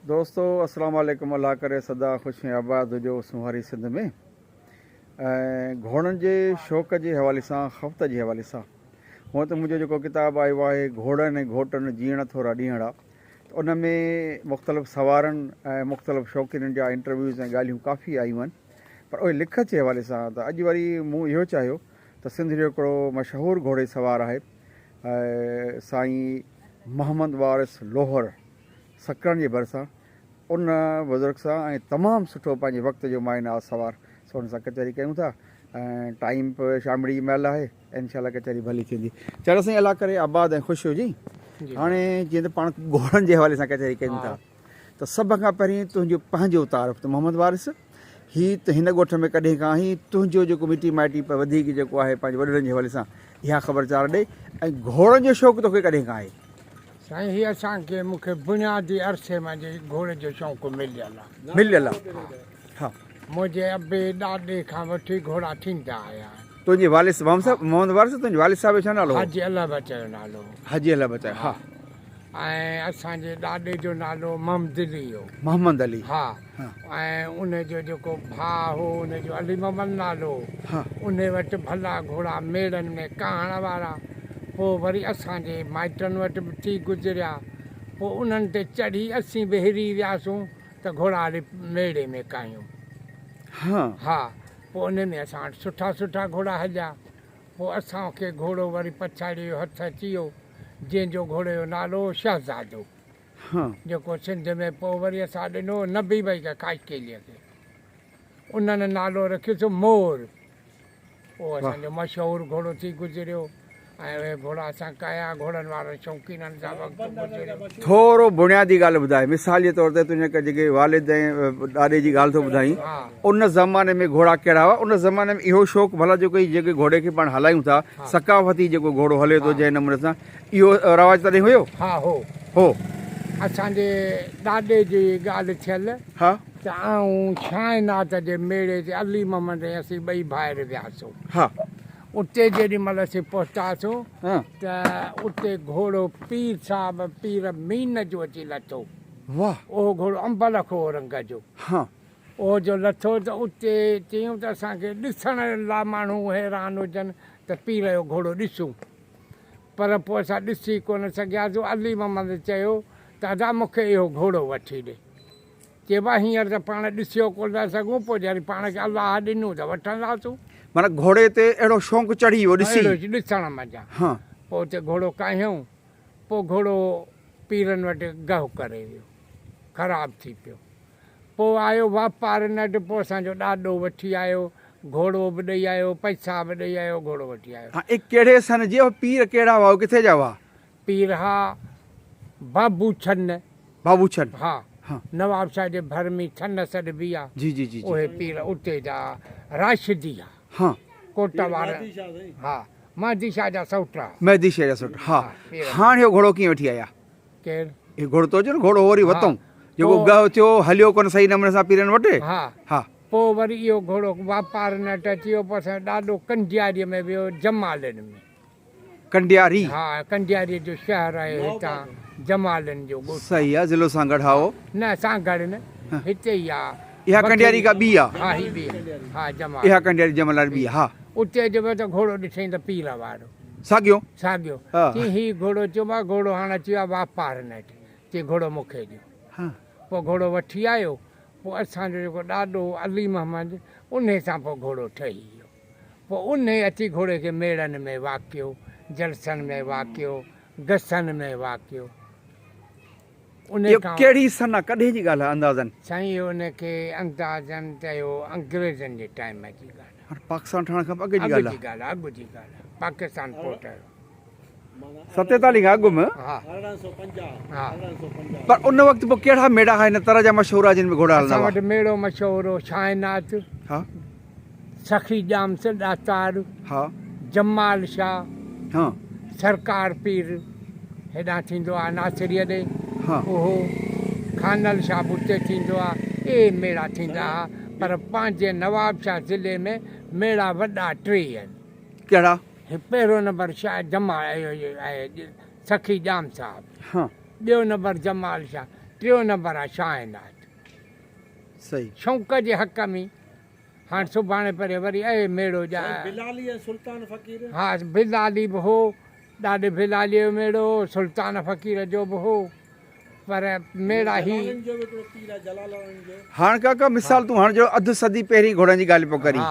دوستو اسلام عليڪم الله ڪري سدا خوش ۽ آباد هجو سونهاري سنڌ ۾ ۽ گهوڙن جي شوق جي حوالي سان خفت جي حوالي سان هونء ته منهنجو جيڪو ڪتاب آيو آهي گهوڙن ۽ گهوٽن جيئڻ ٿورا ڏينهڙا ته ان ۾ مختلف سوارن ۽ مختلف شوقينن جا انٽرويوز ۽ ڳالهيون ڪافي آيون آهن پر اهي لکت جي حوالي سان ته اڄ وري مون اهو چاهيو ته سنڌ جو هڪڙو مشهور گهوڙي سوار آهي سائين محمد وارث لوهر سڪرنڊ جي ڀرسان ان بزرگ سان ۽ تمام سٺو پنهنجي وقت جو مايه ناز سوار سو ان سان ڪچهري ڪيون ٿا ۽ ٽائيم به شامڙي جي مهل آهي انشاء الله ڪچهري ڀلي ٿيندي چڙ سائين الله ڪري آباد ۽ خوش هجين هاڻي جيئن ته پاڻ گهوڙن جي حوالي سان ڪچهري ڪيون ٿا ته سڀ کان پهرين تنهنجو پنهنجو تعارف ته محمد وارث هي ته هن ڳوٺ ۾ ڪڏهن کان آهين تنهنجو جيڪو مٽي مائٽي وڌيڪ جيڪو آهي پنهنجي وڏڙن جي حوالي سان اها خبر چار ڏي ۽ گهوڙن جو شوق توکي ڪڏهن کان آهي؟ سائين هي اسان کي مون کي بنيادي عرصي مان جي گهوڙي جو شوق مليل آ. مليل آ ها. منهنجي ابي ڏاڏي کان وٺي گهوڙا ٿيندا آيا آهن. تنهنجي والد محمد صاحب محمد وارث تنهنجي والد صاحب جو ڇا نالو هو؟ حاجي الله بچايو نالو هو. حاجي الله بچايو ها. ۽ اسان جي ڏاڏي جو نالو محمد علي هو. محمد علي. ها ۽ ان جو جيڪو ڀاء هو ان جو علي محمد نالو هو. ها. ان وٽ ڀلا گهوڙا ميڙن ۾ ڪاهڻ وارا پوء وري اسان جي مائٽن وٽ به ٿي گذريا. پوء انهن تي چڙهي اسين به هري وياسون ته گهوڙا هلي ميڙي ۾ ڪاهيون. ها. ها پوء ان ۾ اسان وٽ سٺا سٺا گهوڙا هليا. پوء اسان کي گهوڙو وري پڇاڙيء جو هٿ اچي ويو، جنهن جو گهوڙي جو نالو هو شهزادو، جيڪو سنڌ ۾ پوء وري اسان ڏنو هو نبي ڀائي کي خاصخيليء کي. انهن نالو رکيس مور. اهو اسان جو مشهور گهوڙو ٿي گذريو ۽ اهي گهوڙا اسان ڪاهيا، گهوڙن وارن شوقينن سان وقت گذريو. ٿورو بڻيادي ڳالهه ٻڌاء. مثال جي طور تي تنهنجي جيڪي والد ۽ ڏاڏي جي ڳالهه ٿو ٻڌائين، ان زماني ۾ گهوڙا ڪهڙا هئا؟ ان زماني ۾ اهو شوق ڀلا جيڪو هي جيڪي گهوڙي کي پاڻ هلايون ٿا، ثقافتي جيڪو گهوڙو هلي ٿو جنهن نموني سان، اهو رواج تڏهن هيو؟ ها هو. هو. اسان جي ڏاڏي جي ڳالهه ٿيل ته آئون شائنات جي ميڙي تي علي محمد ۽ اسين ٻئي ڀائر وياسون. ها. اتي جيڏي مهل اسين پهتاسون ته اتي گهوڙو پير صاحب پير مين جو اچي لٿو. واهه. اهو گهوڙو انبلک هو رنگ جو. ها. اهو جو لٿو ته اتي چيائون ته اسان کي ڏسڻ لا ماڻهو حيران هجن ته پير جو گهوڙو ڏسون. پر پوء اسان ڏسي ڪونه سگهياسون. علي محمد چيو ته ادا مون کي اهو گهوڙو وٺي ڏي. چيو آ هينئر ته پاڻ ڏسيو ڪونه ٿا سگهون پوء جڏهن پاڻ کي الله ڏنو ته وٺنداسون. معنيٰ گهوڙي تي اهڙو شونق چڙهي ويو ڏسي. اهڙو ڏسڻ منجهان. ها. پوء اتي گهوڙو ڪاهيائون. پوء گهوڙو پيرن وٽ گهه ڪري ويو. خراب ٿي پيو. پوء آيو واپارين وٽ، پوء اسان جو ڏاڏو وٺي آيو، گهوڙو به ڏئي آيو، پئسا به ڏئي آيو، گهوڙو وٺي آيو. ها اي ڪهڙي سن جي هئا، پير ڪهڙا هئا، ڪٿي جا هئا؟ پير ها بابو ڇن. بابو ڇن. ها نواب شاهه جي ڀر ۾ ڇن سڏبي آ، جي جي جي جي. اهي پير اتي جا راشدي ها. ها. ڪوٽ وارا ها مهدي شاهه جا سئوٽ ها. مهدي شاهه جا سئوٽ ها. هاڻ اهو گهوڙو ڪيئن وٺي آيا؟ ڪير؟ هي گهوڙو تو جو نه گهوڙو وري وتئون جيڪو گهه ٿيو هليو ڪونه صحيح نموني سان پيرن وٽ. ها. ها. پوء وري اهو گهوڙو واپارين وٽ اچي ويو. پوء اسان جو ڏاڏو ڪنڊياريء ۾ ويو جمالين ۾. ڪنڊياري. ها ڪنڊياريء جو شهر آهي هتان جمالين جو ڳوٺ. صحيح آ ضلعو سانگهڙ ها اهو. نه سانگهڙ نه هتي ئي آ. اها ڪنڊياري ڪا ٻي آ. ها هي ٻي آ ها جمالين. اها ڪنڊياري جمالين ٻي آ ها. اتي اچي ويو ته گهوڙو ڏٺائين ته پير وارو. ساڳيو. ساڳيو. چي هي گهوڙو چيو مان گهوڙو هاڻ اچي ويو آهي واپارين وٽ. چي گهوڙو مون کي ڏيو. پوء گهوڙو وٺي آيو. پوء اسان جو جيڪو ڏاڏو هو علي محمد انهي سان پوء گهوڙو ٺهي ويو. پوء انهي اچي گهوڙي کي ميڙن ۾ واڪيو، جلسن ۾ واڪيو، گسن ۾ واڪيو. انهي اهو کان. ڪهڙي سن آ ڪڏهن جي ڳالهه آ اندازن؟ سائين اهو ان کي اندازن ته اهو انگريزن جي ٽائيم جي ڳالهه آ. هاڻ پاڪستان ٺهڻ کان به اڳ جي ڳالهه آ. اڳ جي ڳالهه آ، اڳ جي ڳالهه آ. پاڪستان پوء ٺهيو. 47 کان اڳ ۾. ها. ها. پر ان وقت پوء ڪهڙا ميڙا هئا هن تر جا مشهور هئا جن ۾ گهوڙا هلندا اسان هئا؟ وٽ ميڙو مشهور هو شاهنات. ها. سخي ڄام ڏاتار. ها. جمال شاهه. ها. سرڪار پير هيڏانهن ٿيندو آ ناصريء ڏي. ها. اهو خانل شاهه به اتي ٿيندو آ. اهي ميڙا ٿيندا ها. پر پنهنجي نوابشاهه ضلعي ۾ ميڙا وڏا ٽي آهن. ڪهڙا؟ هي پهريون نمبر شاهه جمال آهي سخي ڄام صاحب. ها. ٻيو نمبر جمال شاهه. ٽيون نمبر آ شاهه عنايت. صحيح. شوق جي حق ۾. هاڻ سڀاڻي پري وري اهي ميڙو ڄا. سائين بلالي ۽ سلطان فقير. ها بلالي به هو، ڏاڏي بلالي جو ميڙو هو، سلطان فقير جو به هو، پر ميڙا هي. جلالين جو به هڪڙو پير آهي جلالاڻين جو. هاڻ ڪاڪا مثال تون هاڻ جو اڌ صدي پهرين گهوڙن جي ڳالهه پيو ڪرين،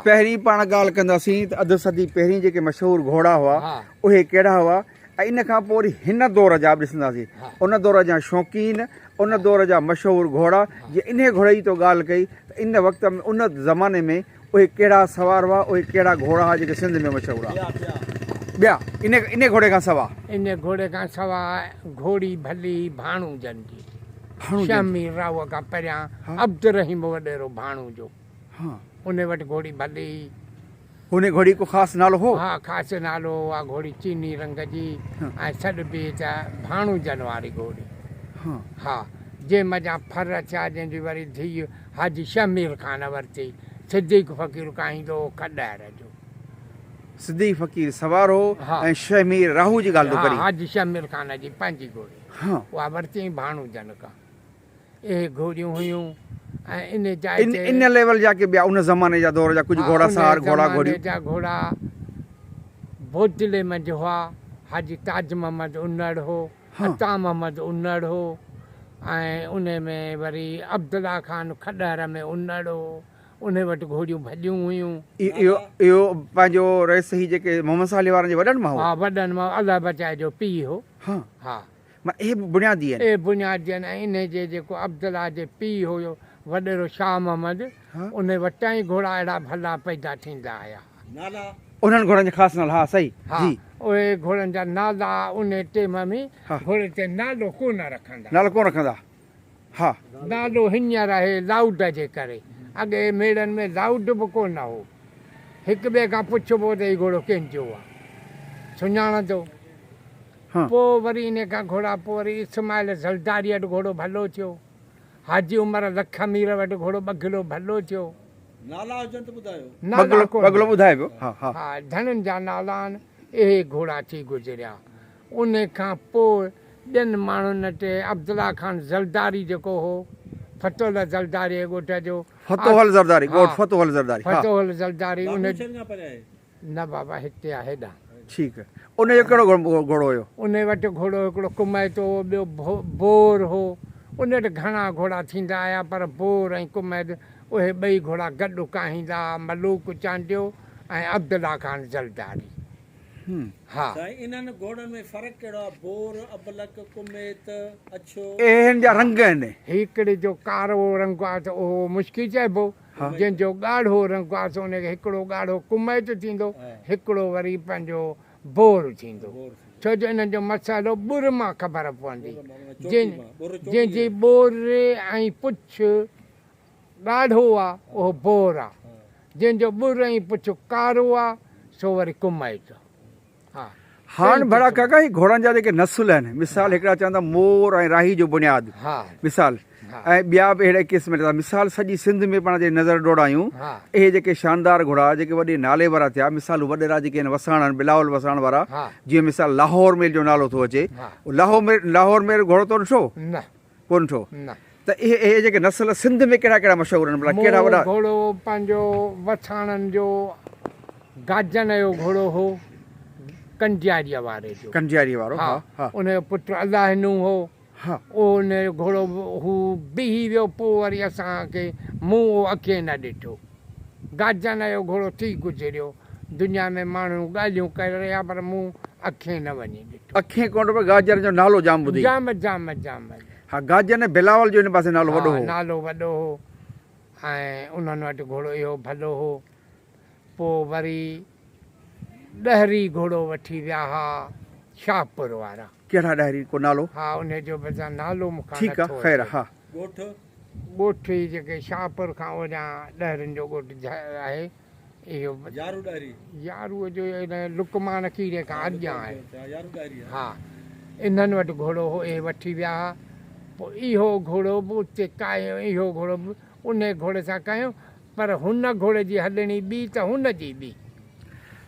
پهرين پاڻ ڳالهه ڪنداسين ته اڌ صدي پهرين جيڪي مشهور گهوڙا هئا اهي ڪهڙا هئا ۽ ان کان پوء وري هن دور جا به ڏسنداسين، ان دور جا شوقين، ان دور جا مشهور گهوڙا، جيئن انهيء گهوڙي جي تو ڳالهه ڪئي ته ان وقت ۾ ان زماني ۾ اهي ڪهڙا سوار هئا، اهي ڪهڙا گهوڙا هئا جيڪي سنڌ ۾ مشهور هئا. ٻيا انهيء گهوڙي کان سوا. انهيء گهوڙي کان سوا گهوڙي ڀلي ڀاڻوجن جي، شهمير راهوء کان پريان عبدالرحيم وڏيرو ڀاڻوجو، انهيء وٽ گهوڙي ڀلي هئي. هن گهوڙي ڪو خاص نالو هو؟ ها خاص نالو هو. اها گهوڙي چيني رنگ جي ۽ سڏبي ته ڀاڻوجن واري گهوڙي. ها جنهن منجهان ڦر ٿيا جنهن جي وري ڌيء حاجي شهمير خان ورتي. صديق فقير ڪاهيندو هو کڏهر جو. صديق فقير سوار هو ۽ شهمير راهو جي ڳالهه ٿو ڪرين. ها حاجي شهمير خان جي پنهنجي گهوڙي. اها ورتي ڀاڻوجن کان. اهي گهوڙيون هيون ۽ ان جاء تي. ان ليول جا ڪي ٻيا ان زماني جا دور جا ڪجهه گهوڙا سوار گهوڙا گهوڙيون. ان زماني جا گهوڙا بودلي منجهه هئا، حاجي تاج محمد انڙ هو، عطا محمد انڙ هو ۽ ان ۾ وري عبدالله خان کڏهر ۾ انڙ هو، انهي وٽ گهوڙيون ڀڄيون هيون. اهو اهو پنهنجو رئيس هي جيڪي محمد صالح وارن جي وڏن مان هو. ها وڏن مان الله بچائي جو پيء هو. ها. معنيٰ اهي به بنيادي آهن. اهي بنيادي آهن ۽ انهي جي جيڪو عبدالله جي پيء هيو وڏيرو شاهه محمد انهي وٽان ئي گهوڙا اهڙا ڀلا پيدا ٿيندا آيا. نالا. انهن گهوڙن جا خاص نالا ها صحيح ها جي. اهي گهوڙن جا نالا انهي ٽيم ۾ گهوڙي تي نالو ڪونه رکندا. نالو ڪونه رکندا ها. نالو هينئر آهي لائوڊ جي ڪري اڳي ميڙن ۾ لائوڊ به ڪونه هو هڪ ٻئي کان پڇبو ته هي گهوڙو ڪنهن جو آهي سڃاڻندو. پوء وري انهيء کان گهوڙا پوء وري اسماعيل زلداريء وٽ گهوڙو ڀلو ٿيو. حاجي عمر لکمير وٽ گهوڙو ٻگهلو ڀلو ٿيو. نالا هجن ته ٻڌايو. نالا ڪونهن. ٻگهلو ٻڌائي پيو. ها ها. ها ڌڻين جا نالا آهن. اهي گهوڙا ٿي گذريا. انهيء کان پوء ٻين ماڻهن وٽ عبدالله خان زلداري جيڪو هو، فتح الله زلداريء جي ڳوٺ جو. فتح زرداري، ڳوٺ فتح زرداري. ها. فتح زلداري ان. بابو شهر کان پري آهي. نه بابا هتي آ هيڏانهن. ٺيڪ. ان جو ڪهڙو گهوڙو هيو؟ ان وٽ گهوڙو هڪڙو ڪميتو هو، ٻيو بور هو. ان وٽ گهڻا گهوڙا ٿيندا آيا پر بور ۽ ڪميت اهي ٻئي گهوڙا گڏ ڪاهيندا ها، ملوڪ چانڊيو ۽ عبدالله خان زلداري. ها. سائين انهن گهوڙن ۾ فرق ڪهڙو آ؟ بور، ابلق، ڪميت، اڇو. اهي هن جا رنگ آهن. هڪڙي جو ڪارو رنگ آ ته اهو مشڪي چئبو. جنهن جو ڳاڙهو رنگ آهي سو ان کي هڪڙو ڳاڙهو ڪميت ٿيندو، هڪڙو وري پنهنجو بور ٿيندو. ڇو جو انهن جو مسئلو ٻر مان خبر پوندي. جنهن جي ٻور ۽ پڇ ڳاڙهو آ اهو بور آ، جنهن جو ٻر ۽ پڇ ڪارو آ سو وري ڪميت آ. ها. هاڻ ڀلا ڪاڪا هي گهوڙن جا جيڪي نسل آهن مثال هڪڙا چون ٿا مور ۽ راهي جو بنياد مثال ۽ ٻيا به اهڙي قسم جا مثال سڄي سنڌ ۾ پاڻ جي نظر ڊوڙايون اهي جيڪي شاندار گهوڙا جيڪي وڏي نالي وارا ٿيا مثال وڏيرا جيڪي آهن وساڻ آهن بلاول وساڻ وارا جيئن مثال لاهور ميل جو نالو ٿو اچي لاهور ميل گهوڙو تو ڏٺو؟ نه. ڪونه ڏٺو. نه. ته اهي اهي جيڪي نسل سنڌ ۾ ڪهڙا ڪهڙا مشهور آهن ڀلا ڪهڙا وڏا. مون گهوڙو پنهنجو وساڻن جو گاجن جو گهوڙو هو ڪنڊياريء واري جو. ڪنڊياريء وارو ها ها. ان جو پٽ الله نون هو. ها. اهو ان جو گهوڙو هو بيهي ويو پوء وري اسان کي مون اهو اکين نه ڏٺو. گاجن جو گهوڙو ٿي گذريو. دنيا ۾ ماڻهو ڳالهيون ڪري رهيا پر مون اکين نه وڃي ڏٺو. اکين ڪونه ڏٺو پر گاجر جو نالو جام ٻڌي. جام جام جام. ها گاجر ۽ بلاول جو هن پاسي نالو وڏو هو. ها نالو وڏو هو ۽ انهن وٽ گهوڙو اهو ڀلو هو. پوء وري ڏهري گهوڙو وٺي ويا ها شاهپور وارا. ڪهڙا ڏاهري ڪو نالو؟ ها انهي جو به نالو مون کان ٺيڪ آ نٿو خير اچي. ها. ڳوٺ؟ ڳوٺ هي جيڪي شاهپور کان اوريان ڏهرين جو ڳوٺ آهي اهو. يارو ڏاهري. يارو جو ان لقمان کيري کان اڳيان آهي. يارو ڏاهري ها انهن وٽ گهوڙو هو اهي وٺي ويا ها پوء اهو گهوڙو به اتي ڪاهيو اهو گهوڙو به انهي گهوڙي سان ڪاهيو پر هن گهوڙي جي هلڻي ٻي ته هن جي ٻي.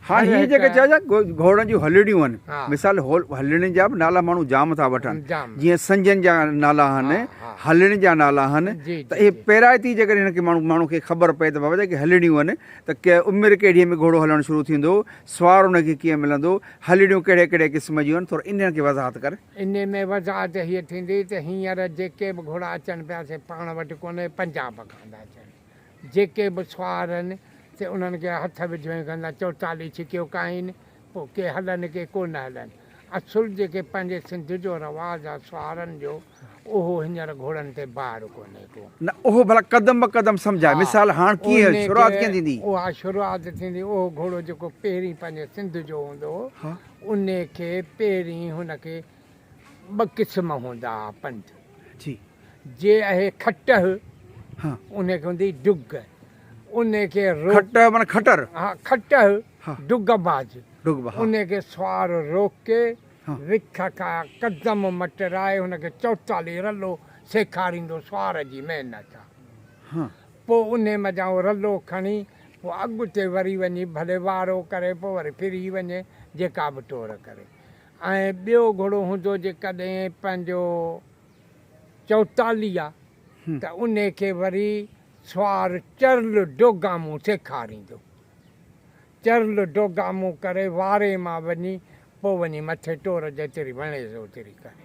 هاڻ هر هي جيڪي هڪ چئجي گهوڙن جون هلڙيون آهن ها. مثال هلڙين جا به نالا ماڻهو جام ٿا وٺن جام. جيئن سنجن جا نالا آهن ها، ها. هلڙين جا نالا آهن جي، ته جي، اهي جي. پيرائتي جيڪڏهن هن کي ماڻهو ماڻهو کي خبر پئي ته بابا جيڪي هلڙيون آهن ته ڪي عمر ڪهڙي ۾ گهوڙو هلڻ شروع ٿيندو سوار ان کي ڪيئن ملندو هلڙيون ڪهڙي ڪهڙي قسم جون آهن ٿورو انهن کي وضاحت ڪر. انهي ۾ وضاحت هيء ٿيندي ته هينئر جيڪي به گهوڙا اچن پيا سي پاڻ وٽ ڪونهي پنجاب کان ٿا اچن. جيڪي به سوار آهن سي انهن کي هٿ وجهوئين ڪندا چوٽالي ڇڪيو ڪاهين پوء ڪي هلن ڪي ڪو نه هلن. اصل جيڪي پنهنجي سنڌ جو رواج آ سوارن جو اهو هينئر گهوڙن تي بار ڪونهي ڪو. نه اهو ڀلا قدم به قدم سمجهاء ها مثال هاڻ ڪيئن انهي شروعات کي ڪيئن ٿيندي؟ اها شروعات ٿيندي اهو گهوڙو جيڪو پهرين پنهنجي سنڌ جو هوندو هو ها. انهي کي پهرين هن کي ٻه قسم هوندا ها پنڌ. جي. جي اهي کٽهه ها. انهي کي هوندي ڊگ انهي کي رو. کٽهه معنيٰ کٽر. ها کٽهه ها. ڊگ باز. ڊگ باز ها. انهي کي سوار روڪي ها. وک کان قدم مٽرائي هن کي چوتالي رلو سيکاريندو سوار جي محنت آ. ها. پوء انهي منجهان اهو رلو کڻي پوء اڳتي وري وڃي ڀلي وارو ڪري پوء وري ڦري وڃي جيڪا به ٽور ڪري ۽ ٻيو گهوڙو هوندو جيڪڏهن پنهنجو چوتالي آ ته انهي کي وري سوار چرل ڊوگامون سيکاريندو. چرل ڊوگامون ڪري واري مان وڃي پوء وڃي مٿي ٽور جيتري وڻيس اوتري ڪري.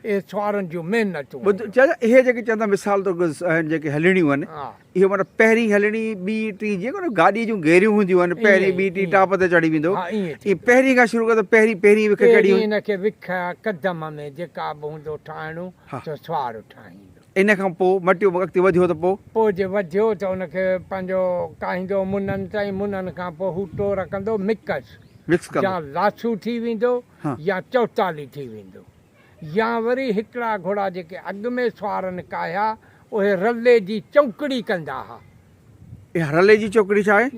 اهي سوارن جون محنتون ٻڌ هيون. چاچا اهي جيڪي چوندا مثال طور آهن جيڪي هلڻيون آهن اهو معنيٰ پهرين هلڻي ٻي ٽي جيئن ڪونه گاڏي جون گيريون هونديون آهن پهرين ٻي ٽي ٽاپ تي چڙهي ويندو ائين پهرين کان شروع ڪر ته پهرين پهرين وک ڪهڙي پهرين هن کي وک قدم ۾ جيڪا به هوندو ٺاهڻو سو سوار ٺاهيندو. ان کان پوء مٽيو اڳتي وڌيو ته پوء. پوء جي وڌيو ته ان کي پنهنجو ڪاهيندو منهن تائين منهن کان پوء هو ٽور ڪندو مڪس مڪس ڪندو. يا لاسو ٿي ويندو يا چوتالي ٿي ويندو. يا وري هڪڙا گهوڙا جيڪي اڳ ۾ سوارن ڪاهيا، اهي رلي جي چونڪڙي ڪندا ها. اها رلي جي چونڪڙي ڇا آهي؟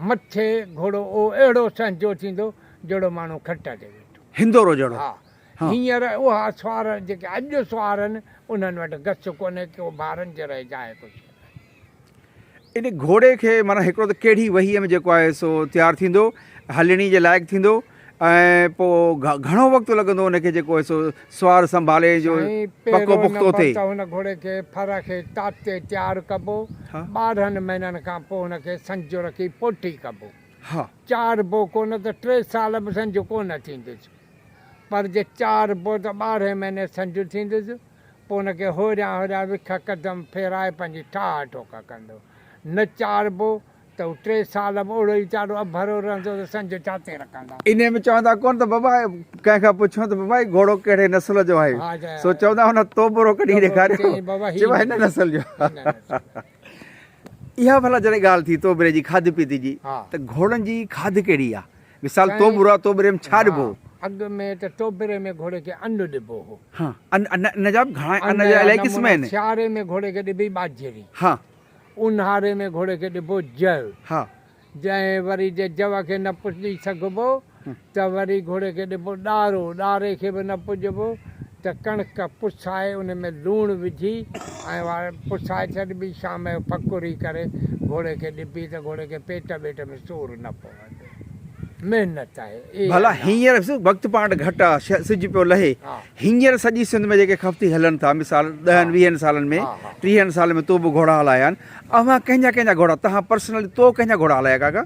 مٿي گهوڙو اهو اهڙو سهنجو ٿيندو، جهڙو ماڻهو کٽ تي ويٺو. هندورو جهڙو. ها. هينئر اها سوار جيڪي اڄ سوار آهن، انهن وٽ گس ڪونهي، ڪو ڀارن جي رهجائي ڪجهه ناهي. ان گهوڙي کي معنيٰ هڪڙو ته ڪهڙي وهيء ۾ جيڪو آهي سو تيار ٿيندو، هلڻي جي لائق ٿيندو ۽ پوء گهڻو وقت لڳندو ان کي جيڪو آهي سو سوار سنڀالي جو سائين پڪو پهريون پختو نمبر ٿئي. ته هن گهوڙي کي ڦر کي تاتي تيار ڪبو، 12 مهينن کان پوء هن کي سنج رکي پوٺي ڪبو. چاربو ڪونه ته ٽي سال به سنج ڪونه ٿيندس، پر جي چاربو ته ٻارهين مهيني سنج ٿيندس. پوء ان کي هوريان هوريان وک قدم ڦيرائي پنهنجي ٺاهه ٺوڪ ڪندو. نه چاربو ته هو ٽي سال به اوڙو ئي چارو اڀرو رهندو ته سنج ڇاتي رکندا. انهيء ۾ چوندا ڪونه ته بابا ڪنهن کان پڇيو ته بابا هي گهوڙو ڪهڙي نسل جو آهي؟ سو چوندا هن توبرو ڪڍي ڏيکاريو، چيو هن نسل جو آهي. اها ڀلا جڏهن ڳالهه ٿي توبري جي کاڌي پيتي جي ته گهوڙن جي کاڌ ڪهڙي آهي؟ مثال توبرو آ توبري ۾ ڇا ڏبو؟ اڳ ۾ ته توبري ۾ گهوڙي کي ان ڏبو هو. ها ان ان جا به گهڻا ان جا الائي قسم آهن. سياري ۾ گهوڙي کي ڏبي ٻاجهري. ها. اونهاري ۾ گهوڙي کي ڏبو جئو. ها. جنهن وري جي جئو کي نه پڄي سگهبو ته وري گهوڙي کي ڏبو ڏارو، ڏاري کي به نه پڄبو ته ڪڻڪ پسائي ان ۾ لوڻ وجهي ۽ اها پسائي ڇڏبي، شام جو ڦڪري ڪري گهوڙي کي ڏبي ته گهوڙي کي پيٽ ٻيٽ ۾ سور نه پوندو. محنت آهي. اي ڀلا الله! هينئر وقت پاڻ وٽ گهٽ آ، سج پيو لهي، هينئر سڄي سنڌ ۾ جيڪي خفتي هلن ٿا، مثال ڏهن ويهن سالن ۾ ٽيهن سالن ۾ تو به گهوڙا هلايا آهن، اوهان ڪنهن جا ڪنهن جا گهوڙا، توهان پرسنلي تو ڪنهن جا گهوڙا هلايا ڪاڪا؟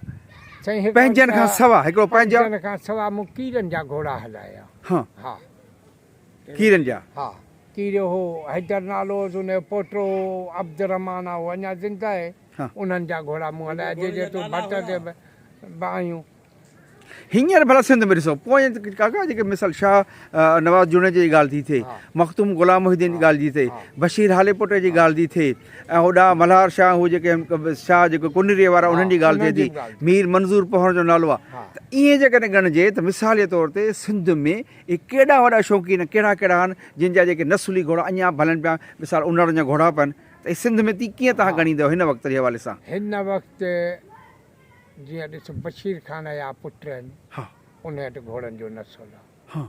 سائين هڪڙو پنهنجن کان ته سوا هڪڙو پنهنجا. پنهنجن کان سوا مون ڪيرن جا گهوڙا هلايا. ها. ها. ڪيرن جا. ها. ڪيريو هو حيدر نالو هوس ان جو پوٽو هو عبدالرحمان آ اهو اڃا زنده آهي. ها. انهن جا گهوڙا مون هلايا جي جي تون ڀٽ تي به آهيون. هينئر ڀلا سنڌ ۾ ڏسو پوئين ڪاڪا جيڪي مثال شاهه نواز جوڻيجي جي ڳالهه ٿي ٿئي، مخدوم غلام محي الدين جي ڳالهه ٿي ٿئي، بشير هاليپوٽي جي ڳالهه ٿي ٿئي ۽ هوڏانهن ملهار شاهه هو جيڪي شاهه جيڪو ڪنريء وارا انهن جي ڳالهه ٿئي ٿي، مير منظور پنهور جو نالو آهي ته ائين جيڪڏهن ڳڻجي ته مثال جي طور تي سنڌ ۾ اهي ڪيڏا وڏا شوقين ڪهڙا ڪهڙا آهن جن جا جيڪي نسلي گهوڙا اڃا به هلن پيا مثال انڙن جا گهوڙا به آهن ته اهي سنڌ ۾ تي ڪيئن توهان ڳڻيندؤ هن وقت جي حوالي سان؟ هن وقت جيئن ڏس بشير خان جا پٽ آهن انهن وٽ گهوڙن جو نسل آهي. ها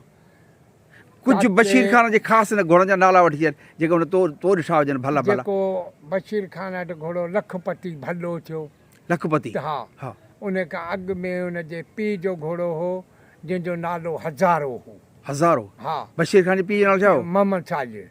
ڪجهه بشير خان جي خاص ان گهوڙن جا نالا وٺي ڇڏ جيڪي ان تو تو ڏٺا هجن ڀلا ڀلا. جيڪو بشير خان وٽ گهوڙو لکپتي ڀلو ٿيو. لکپتي ها ها. ان کان اڳ ۾ ان جي پيء جو گهوڙو هو، جنهن جو نالو هزارو هو. هزارو؟ ها. بشير خان جي پيء جو نالو ڇا هو؟ محمد صالح.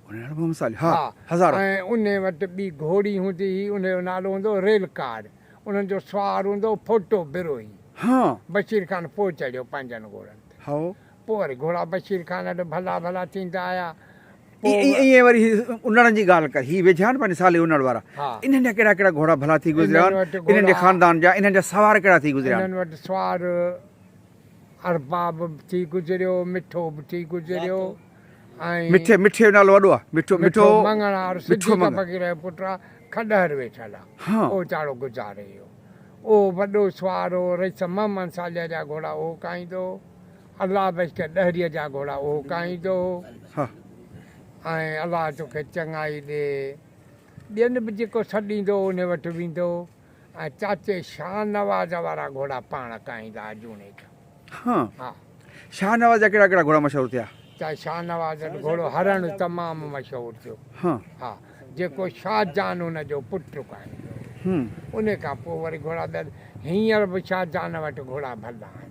ان جو نالو محمد صالح. ها، هزارو. ۽ ان وٽ ٻي گهوڙي هوندي هئي، ان جو نالو هوندو هو ريل ڪار. انهن جو سوار هوندو هو ڦوٽو بروهي. ها. بشير خان پوء چڙهيو پنهنجن گهوڙن تي. هائو. پوء وري گهوڙا بشير خان وٽ ڀلا ڀلا ٿيندا آيا. پوء ائين وري هي انڙن جي ڳالهه ڪر، هي ويجها آهن پنهنجي صالح انڙ وارا، انهن جا ڪهڙا ڪهڙا گهوڙا ڀلا ٿي گذريا آهن، انهن جي خاندان جا، انهن جا سوار ڪهڙا ٿي گذريا آهن؟ انهن وٽ سوار ارباب به ٿي گذريو، مٺو به ٿي گذريو ۽. مٺي، مٺي جو نالو وڏو آهي، مٺو، مٺو مڱڻهار صديق فقير جو پٽ آهي، کڏهر ويٺل آهي، اهو چاڙهو گذاري ويو. اهو وڏو سوار هو، رئيس محمد صالح جا گهوڙا اهو ڪاهيندو هو. الله بخش ڏهريء جا گهوڙا اهو ڪاهيندو هو ۽ الله توکي چڱائي ڏي. ٻين به جيڪو سڏيندو هو انهي وٽ ويندو هو ۽ چاچي شاهنواز وارا گهوڙا پاڻ ڪاهيندا ها جوڻيجا. ها. شاهنواز جا ڪهڙا ڪهڙا گهوڙا مشهور ٿيا؟ چاچي شاهنواز وٽ گهوڙو هرڻ تمام مشهور ٿيو. ها. جيڪو شاهجهان ان جو پٽ ڪاهيندو هو. ان کان پوء وري گهوڙا ٻيا هينئر به شاهجهان وٽ گهوڙا ڀلا آهن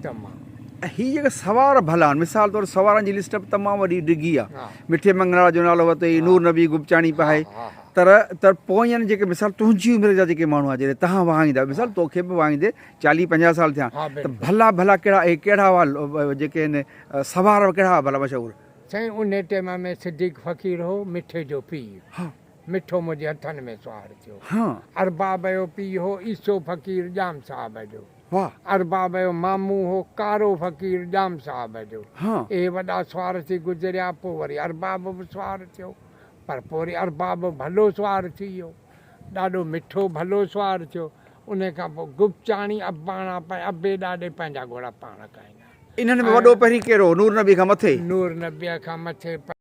تمام. هي جيڪي سوار ڀلا آهن مثال طور سوارن جي لسٽ به تمام وڏي ڊگهي آهي. مٺي مڱڻهار جو نالو ورتئي، نور نبي گپچاڻي به آهي تر تر پوين جيڪي مثال تنهنجي عمر جا جيڪي ماڻهو آهن جڏهن تهان وهائيندا مثال توکي به وهائيندي چاليهه 50 سال ٿيا ته ڀلا ڀلا ڪهڙا اهي ڪهڙا هئا جيڪي آهن سوار ڪهڙا هئا ڀلا مشهور. سائين انهي ٽيم ۾ صديق فقير هو مٺي جو پيء. مٺو منهنجي هٿن ۾ سوار ٿيو. ارباب جو پيء هو عيسو فقير ڄام صاحب جو. ارباب جو مامو هو ڪارو فقير ڄام صاحب جو. اهي وڏا سوار ٿي گذريا. پوء وري ارباب به سوار ٿيو. پر پوء وري ارباب ڀلو سوار ٿي ويو. ڏاڏو مٺو ڀلو سوار ٿيو. انهي کان پوء گپچاڻي اباڻا ابي ڏاڏي پنهنجا گهوڙا پاڻ ڪاهيندا. انهن ۾ وڏو پهرين ڪير هو؟ نور نبي کان مٿي؟ نور نبيء کان مٿي.